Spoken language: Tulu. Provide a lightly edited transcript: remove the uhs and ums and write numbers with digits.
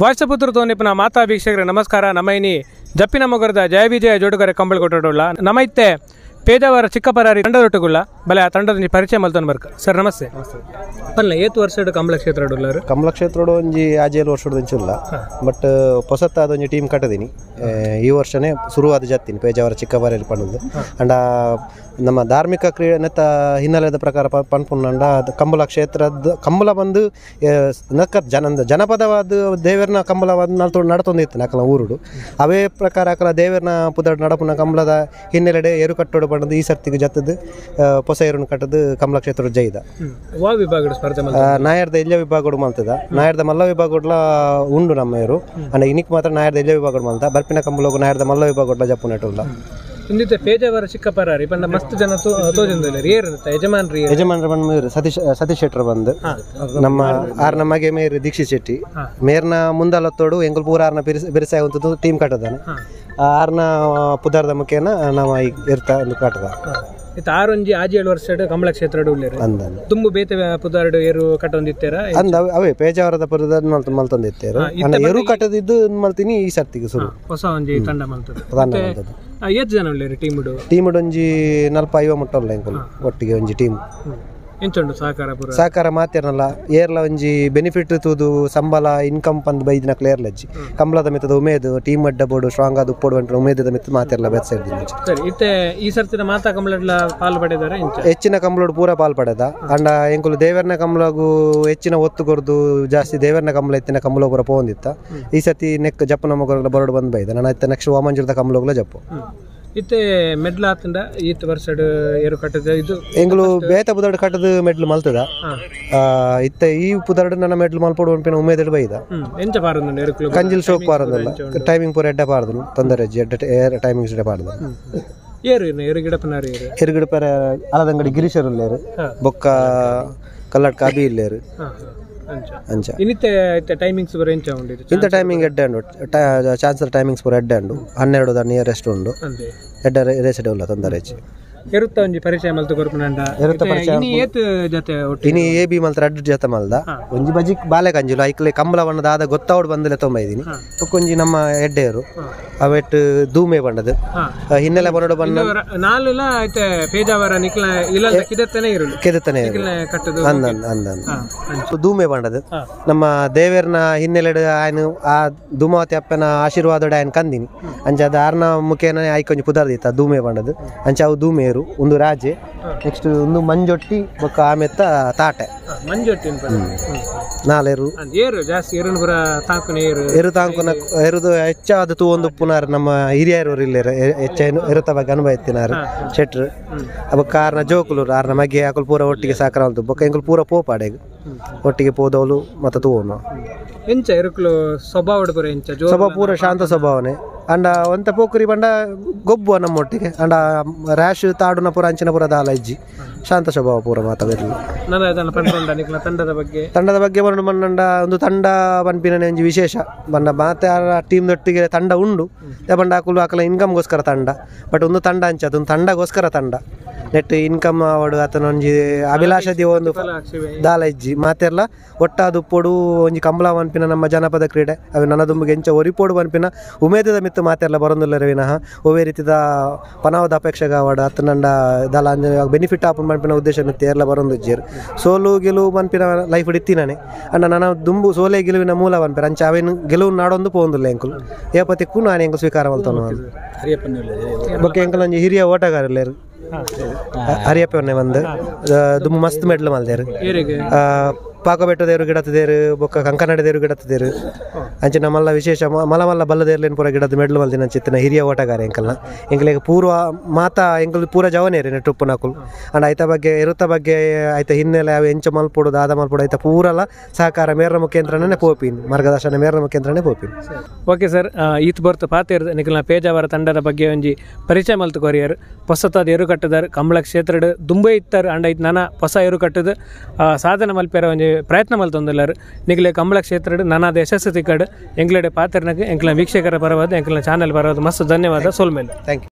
ವಾಟ್ಸಪುತ್ರ ತೋನಿಪ್ಪನ ಮಾತಾ ವೀಕ್ಷಕರ ನಮಸ್ಕಾರ. ನಮೈನಿ ಜಪ್ಪಿನ ಮೊಗರದ ಜಯ ವಿಜಯ ಜೋಡುಗರೆ ಕಂಬಳ ಕೊಟ್ಟೋಡುಳ್ಳ ನಮೈತೆ ಪೇಜಾವರ ಚಿಕ್ಕಪರಾರಿ ತಂಡದೊಟ್ಟುಗುಳ್ಳ ಬಲೆ ಆ ತಂಡದ ಪರಿಚಯ ಮಲ್ತನ್ ಬರ್ಕ. ಸರ್ ನಮಸ್ತೆ. ಪಲ್ಲ ಏತು ವರ್ಷ ಕಂಬಳ ಕ್ಷೇತ್ರ ಕಂಬಳ ಕ್ಷೇತ್ರ ಒಂಜಿ ಆಜೇಳು ವರ್ಷದ ಬಟ್ ಹೊಸತ್ತಾದ ಒಂಜಿ ಟೀಮ್ ಕಟ್ಟದೀನಿ. ಈ ವರ್ಷನೇ ಶುರುವಾದ ಜತ್ತೀನಿ ಪೇಜಾವರ ಚಿಕ್ಕಪರಾರಿ ಪಣ್ಣದು. ಅಂಡ ನಮ್ಮ ಧಾರ್ಮಿಕ ಕ್ರೀಡೆ ನೆತ್ತ ಹಿನ್ನೆಲೆದ ಪ್ರಕಾರ ಪನ್ಪುಂಡ ಕಂಬಳ ಕ್ಷೇತ್ರದ ಕಂಬಳ ಬಂದು ನಕ್ಕ ಜನ ಜನಪದವಾದ ದೇವರನ ಕಂಬಳವಾದ ನಡತೊಂದಿತ್ತು ನಕಲ ಊರುಡು. ಅವೇ ಪ್ರಕಾರ ಅಕಲ ದೇವರನ ಪುದರ್ ನಡಪುನ ಕಂಬಳದ ಹಿನ್ನೆಲೆಡೆ ಏರು ಕಟ್ಟೋಡು ಪಣ್ಣದು ಈ ಸರ್ತಿಗೆ ಜತ್ತದು ಹೊಸ ಏರುನು ಕಟ್ಟದು ಕಂಬಳ ಕ್ಷೇತ್ರ ಜೈದ. ನಾಯರ್ದ ಎಲ್ಲ ವಿಭಾಗಡು ಮಲ್ತದ, ನಾಯರ್ದ ಮಲ್ಲ ವಿಭಾಗಡ್ಲ ಉಂಡು ನಮ್ಮ ಏರು. ಅಂಡ ಇನಿಕ್ ಮಾತ್ರ ನಾಯರ್ದ ಎಲ್ಲ ವಿಭಾಗಡು ಮಲ್ತ ಬರ್ಪಿನ ಕಂಬಳಗು ನಾಯರ್ದ ಮಲ್ಲ ವಿಭಾಗಡ್ಲ ಜಪ್ಪುನೆಟುಲ್ಲ. ಇಂದಿತ್ತೆ ಪೇಜಾವರ ಚಿಕ್ಕಪರಾರಿ ಪಂಡ ಮಸ್ತ್ ಜನ ತೋಜೊಂದುಲ್ಲೆರ್. ಏರ್ ಯಜಮಾನ್ರಿ? ಯಜಮಾನ್ರ ಬಂದು ಮೇರು ಸತೀಶ್ ಶೆಟ್ಟರ್ ಬಂದು ನಮ್ಮ ಆರ್ನ ಮಗೆ ಮೇರು ದೀಕ್ಷಿತ್ ಶೆಟ್ಟಿ ಮೇರ್ನ ಮುಂದಲತ್ತೋಡು ಎಂಗುಲ್ ಪೂರ ಆರ್ನ ಬಿರಿಸಾಯ ಅಂತ ಟೀಮ್ ಕಟ್ಟದಾನೆ. ಆರ್ನ ಪುದಾರ್ದ ಮುಖೇನ ನಮ್ಮ ಇರ್ತ ಒಂದು ಕಟ್ಟದ. ಇತ್ತ ಆರೊಂಜಿ ಆಜಿ ಏಳು ವರ್ಷ ಕಂಬಳ ಕ್ಷೇತ್ರ ಉಲ್ಲೆರ್. ತುಂಬು ಬೇತೆ ಪುದಾರ್ಡು ಏರು ಕಟ್ಟೊಂದಿತ್ತೆರ ಅಂದ ಅವೇ ಪೇಜಾವರದ ಪುದಾರ್ ಮಲ್ತೊಂದಿತ್ತೇರು. ಏರು ಕಟ್ಟದಿದ್ದು ಮಲ್ತೀನಿ ಈ ಸರ್ತಿಗೆ ಶುರು ಹೊಸ ಒಂಜಿ ತಂಡ ಮಲ್ತದ. ಏತ್ ಜನ ಉಲ್ಲೆರ್ ಟೀಮ್? ಟೀಮ್ ಒಂಜಿ 40 ಮುಟ್ಟಲ್ಲ ಎಂಕುಲು ಒಟ್ಟಿಗೆ ಒಂಜಿ ಟೀಮ್. ಎಂಚುಂಡು ಸಹಕಾರ ಪೂರ? ಸಹಕಾರ ಮಾತಿರ್ನಲ್ಲ ಏರ್ಲ ಒಂಜಿ ಬೆನಿಫಿಟ್ ತೂದು ಸಂಬಳ ಇನ್ಕಮ್ ಪಂದ್ ಬೈದಿನ ಕ್ಲಿಯರ್ಲಜ್ಜಿ ಕಂಬಳದ ಮಿತ್ತದ ಉಮೇದು ಟೀಮ್ ಅಡ್ಡ ಬೋಡು ಸ್ಟ್ರಾಂಗ್ ಆದ ಉಪ್ಪೋಡು ಅಂತ ಉಮೇದದ ಮಿತ್ತ ಮಾತಿರ್ಲ ಬೆತ್ ಸೈಡ್. ಸರಿ, ಇತ್ತೆ ಈ ಸರ್ತಿನ ಮಾತಾ ಕಂಬಳಡ್ಲ ಪಾಲು ಪಡೆದಾರೆ? ಹೆಚ್ಚಿನ ಕಂಬಳೋಡು ಪೂರ ಪಾಲು ಪಡೆದ. ಅಂಡ ಎಂಕುಲು ದೇವರನ ಕಂಬಳಗು ಹೆಚ್ಚಿನ ಒತ್ತು ಕೊರ್ದು ಜಾಸ್ತಿ ದೇವರನ ಕಂಬಳ ಎತ್ತಿನ ಕಂಬಳ ಪೂರ ಪೋಂದಿತ್ತ. ಈ ಸರ್ತಿ ನೆಕ್ ಜಪ್ಪು ನಮಗೊರ್ಲ ಬರೋಡು ಬಂದ್ ಬೈದ. ನಾನು ಇತ್ತೆ ನೆಕ್ಸ್ಟ್ ವಾಮಂಜೂರದ ಕಂಬಳೋಗ್ಲ ಜಪ್ಪು. ಇತ್ತೆ ಮೆಡ್ಲ್ ಆತಂಡ ಈತ್ ವರ್ಷಡ್ ಏರು ಕಟ್ಟದ ಇದು ಎಂಗುಲು ಬೇತ ಪುದರ್ಡ್ ಕಟ್ಟದ ಮೆಡ್ಲ್ ಮಲ್ತದ. ಇತ್ತೆ ಈ ಪುದರ್ಡ್ ನನ್ನ ಮೆಡ್ಲ್ ಮಲ್ಪೋಡು ಪನ್ಪಿನ ಉಮೇದಡ್ ಬೈದ. ಎಂಚ ಪಾರಂದುಂಡು ಏರುಕುಲು? ಕಂಜಿಲ್ ಶೋಕ್ ಪಾರಂದಲ್ಲ, ಟೈಮಿಂಗ್ ಪೂರ ಎಡ್ಡೆ ಪಾರದು, ತೊಂದರೆ ಎಡ್ಡೆ ಟೈಮಿಂಗ್ಸ್ ಎಡ್ಡೆ ಪಾರದು. ಏರು ಏರು ಗಿಡಪನಾರು ಏರು ಏರು ಗಿಡಪರ ಅಲದಂಗಡಿ ಗಿರೀಶರು ಉಲ್ಲೇರು, ಬೊಕ್ಕ ಕಲ್ಲಡ್ಕ ಅಬಿ ಇಲ್ಲೇರು. ಅಂಚ ಇನ್ನಿತ್ತೆ ಟೈಮಿಂಗ್ಸ್ ಪೂರ ಎಂಚ ಉಂಡು? ಇಂತ ಟೈಮಿಂಗ್ ಎಡ್ಡೆ ಉಂಡು, ಚಾನ್ಸರ್ ಟೈಮಿಂಗ್ಸ್ ಪೂರ ಎಡ್ಡೆ ಉಂಡು. 12 ನಿಯರೆಸ್ಟ್ ಉಂಡು, ಎಡ್ಡೆ ರೇಸ್ ಉಲ್ಲ ತೊಂದರೆ ಹೆಚ್ಚು. ಎರುತ್ತ ಒಂಜಿ ಪರಿಚಯ ಮಲ್ತು ಕೊರ್ಪುನಂಡ ಎರುತ್ತ ಪರಿಚಯ ಇನಿ ಏತ್ ಜತೆ ಒಟ್ಟು? ಇನಿ ಎ ಬಿ ಮಲ್ತ ರಡ್ಡು ಜತೆ ಮಲ್ದ. ಒಂಜಿ ಬಜಿ ಬಾಲೆ ಕಂಜಿಲು ಐಕ್ಲೆ ಕಂಬಳ ಬಣ್ಣದ ಆದ ಗೊತ್ತಾವಡ್ ಬಂದಲೆ ತೊಂಬೈದಿನಿ. ಒಂಜಿ ನಮ್ಮ ಎಡ್ಡೆಯರು ಅವೆಟ್ ದೂಮೆ ಬಣ್ಣದ ಹಿನ್ನೆಲೆ ಬನ್ನಡ ಬಣ್ಣ ನಾಲೆಲ ಐತೆ ಪೇಜಾವರ ನಿಕ್ಲ ಇಲ್ಲ ಕಿದತ್ತನೆ ಇರುಳು ಕೆದತ್ತನೆ ಕಟ್ಟದು ಅಂದ ಅಂದ ದೂಮೆ ಬಣ್ಣದ ನಮ್ಮ ದೇವರನ ಹಿನ್ನೆಲೆಡ್ ಆಯ್ನು ಆ ಧೂಮಾವತಿ ಅಪ್ಪನ ಆಶೀರ್ವಾದೋಡ ಆಯ್ನ ಕಂದಿನಿ. ಅಂಚ ಅದ ಆರ್ನ ಮುಖೇನ ಆಯ್ಕೊಂಜಿ ಪುದರ್ದಿತ್ತ ದೂಮೆ ಬಣ್ಣದ. ಅಂಚ ಅವು ದೂಮೇರು ಒಂದು ರಾಜೆ, ನೆಕ್ಸ್ಟ್ ಒಂದು ಮಂಜೊಟ್ಟಿ ಬೊಕ್ಕ ಆಮೆತ್ತ ತಾಟೆ ಮಂಜೊಟ್ಟಿ ನಾಲೇರು ಏರು ಜಾಸ್ತಿ ಏರುನು ಪೂರ ತಾಂಕುನ ಏರು ಏರು ತಾಂಕುನ ಏರುದು ಹೆಚ್ಚಾದ ತೂ ಒಂದು ಪುನಾರ್ ನಮ್ಮ ಹಿರಿಯರು ಇಲ್ಲೇರು ಹೆಚ್ಚು ಎರುತ ಬಗ್ಗೆ ಅನುಭವ ಇತ್ತಿನಾರು ಶೆಟ್ರು. ಬೊಕ್ಕ ಆರ್ನ ಜೋಕುಲೂರು ಆರ್ನ ಮಗೆ ಅಕುಲು ಪೂರ ಒಟ್ಟಿಗೆ ಸಾಕರ ಬೊಕ್ಕ ಎಂಕುಲು ಪೂರ ಪೋಪಾಡೆಗ್ ಒಟ್ಟಿಗೆ ಪೋದವಲು ಮತ್ತೆ ತೂವನು. ಎಂಚ ಎರುಕುಲು ಸ್ವಭಾವ ಪೂರ ಎಂಚ? ಸ್ವಭಾವ ಪೂರ ಶಾಂತ ಸ್ವಭಾವನೆ. ಅಂಡ ಒಂತ ಪೋಕುರಿ ಬಂಡ ಗೊಬ್ಬುವ ನಮ್ಮೊಟ್ಟಿಗೆ. ಅಂಡ ರ್ಯಾಶ್ ತಾಡುನ ಪೂರ ಅಂಚಿನ ಪೂರ ದಾಲ ಇಜ್ಜಿ ಶಾಂತ ಸ್ವಭಾವ ಪೂರ ಮಾತಾಡಿರಲಿ. ತಂಡದ ಬಗ್ಗೆ ತಂಡದ ಬಗ್ಗೆ ಬಣ್ಣ ಬಣ್ಣಂಡ ಒಂದು ತಂಡ ಪನ್ಪಿನ ಒಂಜಿ ವಿಶೇಷ ಬಣ್ಣ ಮಾತೆ ಟೀಮ್ ದೊಟ್ಟಿಗೆ ತಂಡ ಉಂಡು. ಬಂಡ ಹಾಕಲು ಹಾಕಲ ಇನ್ಕಮ್ಗೋಸ್ಕರ ತಂಡ, ಬಟ್ ಒಂದು ತಂಡ ಅಂಚ ಅದೊಂದು ತಂಡಗೋಸ್ಕರ ತಂಡ ನೆಟ್ ಇನ್ಕಮ್ ಅವಡು ಆತನ ಒಂಜಿ ಅಭಿಲಾಷ ದಿವ ಒಂದು ದಾಲ ಇಜ್ಜಿ ಮಾತೆಲ್ಲ ಒಟ್ಟಾದ ಉಪ್ಪೋಡು ಒಂಜಿ ಕಂಬಳ ಪನ್ಪಿನ ನಮ್ಮ ಜನಪದ ಕ್ರೀಡೆ ಅವು ನನ್ನದುಂಬಿಗೆ ಎಂಚ ಒರಿಪೋಡು ಪನ್ಪಿನ ಉಮೇದದ ಮಿತ್ತು ಮಾತೆಲ್ಲ ಬರೊಂದುಲ್ಲೆರ್ ವಿನಃ ಒವ್ವೇ ರೀತಿದ ಪನಾವದ ಅಪೇಕ್ಷೆಗೆ ಅವಡು ಆತನಂಡ ದಾಲ ಬೆನಿಫಿಟ್ ಆಪುಂಡು ಪನ್ಪಿನ ಉದ್ದೇಶ ಮಿತ್ತು ಏರ್ಲ ಬರೊಂದುಜ್ಜೆರ್. ಸೋಲು ಗೆಲುವು ಪನ್ಪಿನ ಲೈಫ್ ಇತ್ತಿನಾನೆ ಅಂಡ ನನ್ನ ದುಂಬು ಸೋಲೆ ಗೆಲುವಿನ ಮೂಲ ಪನ್ಪಿನ ಅಂಚ ಅವೇನು ಗೆಲುವು ನಾಡೊಂದು ಪೋಂದುಲ್ಲ ಎಂಕುಲು ಏಪತಿಕ್ಕು ನಾನು ಎಂಕುಲು ಸ್ವೀಕಾರ ಮಲ್ತೊನು. ಬೊಕ್ಕ ಎಂಕುಲು ಒಂಜಿ ಹಿರಿಯ ಓಟಗಾರಲ್ಲೆರ್ ಹರಿಯಪ್ಪನೆ ಬಂದು ದುಂಬು ಮಸ್ತ್ ಮೆಡ್ಲ್ ಮಲ್ದೇರು. ಪಾಕಬೆಟ್ಟದೇರು ಗಿಡತದೇರು ಬೊಕ್ಕ ಕಂಕನಾಡದೇರು ಗಿಡತದೇರು ಅಂಚಿನ ಮಲ್ಲ ವಿಶೇಷ ಮಲ ಮಲ್ಲ ಬಲ್ಲದೇರ್ಲೇನು ಪೂರ ಗಿಡದ ಮೆಡ್ಲ್ ಮಲ್ದಿನ ಅಂಚಿತ್ತಿನ ಹಿರಿಯ ಓಟಗಾರ ಎಂಕಲ್ನ. ಎಂಕಲೆಗ್ ಪೂರ್ವ ಮಾತಾ ಎಂಕಲ್ ಪೂರ ಜವನೇರಿ ನೆಟ್ಟುಪ್ಪುನಕುಲು. ಅಂಡ್ ಐತ ಬಗ್ಗೆ ಎರುತ್ತ ಬಗ್ಗೆ ಐತ ಹಿನ್ನೆಲೆ ಅವು ಎಂಚ ಮಲ್ಪೊಡು ದಾದ ಮಲ್ಪೊಡು ಐತ ಪೂರಲ ಸಹಕಾರ ಮೇರ್ನ ಮುಖೇಂತ್ರನೇ ಪೋಪಿನ್ ಮಾರ್ಗದರ್ಶನ ಮೇರ್ನ ಮುಖೇಂತ್ರನೇ ಪೋಪಿನ್. ಓಕೆ ಸರ್, ಈತ್ ಬರ್ತು ಪಾತೇರ್ ನಿಕಲ್ನ ಪೇಜಾವರ ತಂಡದ ಬಗ್ಗೆ ಒಂಜಿ ಪರಿಚಯ ಮಲ್ತು ಕೊರಿಯರ್. ಹೊಸತಾದ ಎರು ಕಟ್ಟದಾರ್ ಕಂಬಳ ಕ್ಷೇತ್ರಡ್ ದುಂಬೆ ಇತ್ತಾರೆ. ಅಂಡ್ ಐತ್ ನಾನ ಹೊಸ ಎರು ಕಟ್ಟದು ಸಾಧನೆ ಮಲ್ಪೆರ ಒಂಜಿ ಪ್ರಯತ್ನ ಮಲ್ತೊಂದುಲ್ಲೆರ್. ನಿಗಲೆ ಕಂಬಳ ಕ್ಷೇತ್ರಡ್ ನಾನಾದ ಯಶಸ್ಸು ತಿಕ್ಕಡ್ ಎಂಕ್ಲೆಡೆ ಪಾತೆರ್ನಗ್ ಎಂಕ್ಲ ವೀಕ್ಷಕರ ಪರವಾದ ಎಂಕ್ಲ ಚಾನೆಲ್ ಪರವಾದ ಮಸ್ತ್ ಧನ್ಯವಾದ. ಸೋಲ್ಮೇಲೆ thank you.